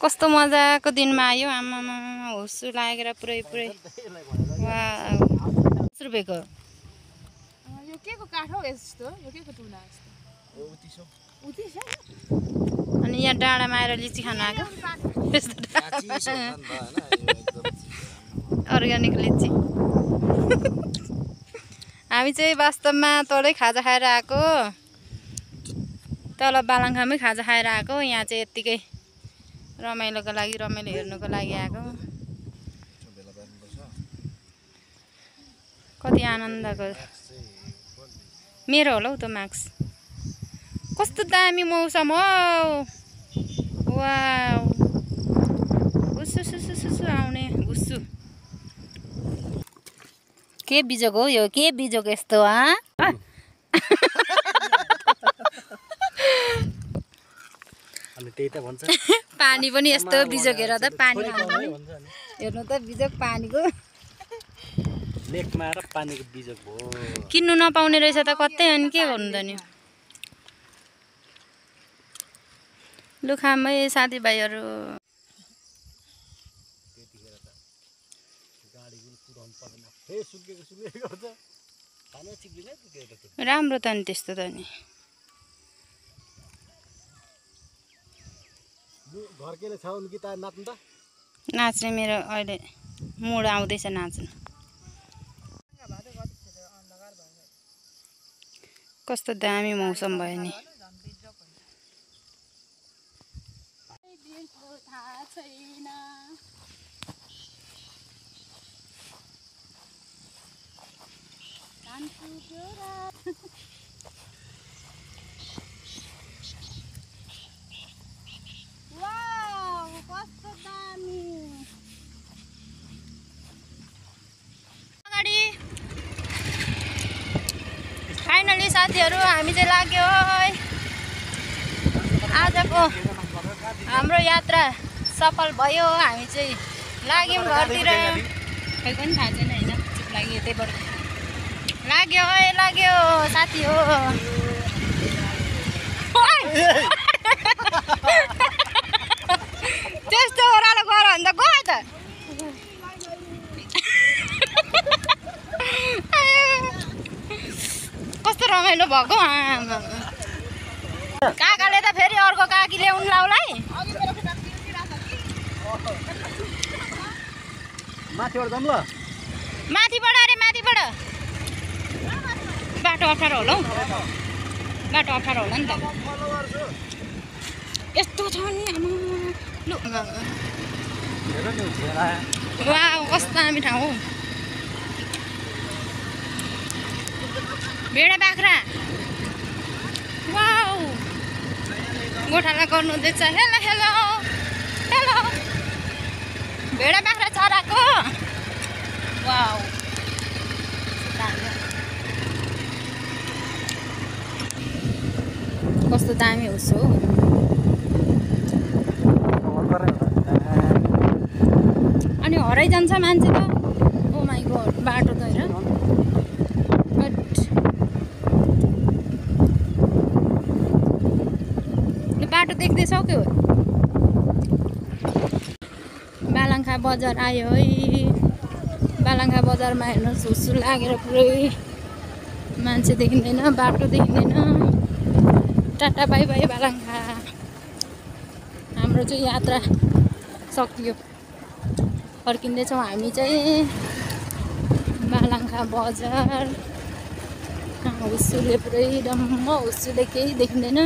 कस्तो मजाको दिनमा आयो आमामा हुस्सु लागेर पुरै पुरै वाह 10 रुपैयाँको यो केको काठ हो यस्तो यो केको टुना यस्तो उतिसो उतिसो अनि यहाँ डाँडामा आएर लिची खान आएको अर्ग्यानिक लिची हामी चाहिँ वास्तवमा तलै खाजा खाएर आएको तल बालाङखामै खाजा खाएर आएको यहाँ चाहिँ यत्तिकै रमाइलोको लागि रमाइलो हेर्नुको लागि आएको कति आनन्दको मेरो होला हौ त मार्क्स कस्तो दामी मौसम हो वाउ उस्सु सुसु आउने उस्सु के बिजोग हो यो के बिजोग यस्तो अनि त्यही त भन्छ पानी पनि यस्तो बिजोग हेर त पानी हेर्नु त बिजोग पानीको लेकमा र पानीको बिजोग भो किन्नु नपाउने रहेछ त कतै अनि के गर्नु त नि लुखामै साथीभाइहरू राम्रो त नि त्यस्तो त नि घरकेले छ उनी गीता नाच्नु त नाच्ने मेरो अहिले मुड आउँदैछ नाच्नु कस्तो दामी मौसम भयो नि फाइनली साथीहरू हामी चाहिँ लाग्यो आजको हाम्रो यात्रा सफल भयो हामी चाहिँ लाग्यौँ घरतिर खै पनि थाहा छैन होइन चुप लाग्यो यतैबाट लाग्यो लाग्यो साथी हो त्यस्तो ओह्रालो गर भने त गयो त कस्तो रमाइलो भएको काकाले त फेरि अर्को काकी ल्याउनु लाउलाई माथिबाट जाऊँ ल माथिबाट अरे माथिबाट बाटो अप्ठ्यारो होला हौ बाटो अप्ठ्यारो होला नि त यस्तो छ नि आमा लु वाह कस्तो दामी ठाउँ हौ भेडा बाख्रा वाउ गोठाला गर्नु हुँदैछ हेलो हेलो हेलो भेडा बाख्रा चराको वाउ कस्तो दामी होस् हो अनि हराइ जान्छ मान्छे त ओ माइ गॉड बाटो त हेर बाटो देख्दैछौ के हो बालाङखा बजार आयो है बालाङखा बजारमा हेर्नुहोस् हुस्सु लागेर पुरै मान्छे देखिँदैन बाटो देखिँदैन टाटा बाई बाई बालाङखा हाम्रो चाहिँ यात्रा सकियो फर्किँदैछौँ हामी चाहिँ बालाङखा बजार हुस्सुले पुरै डम्म हुस्सुले केही देखिँदैन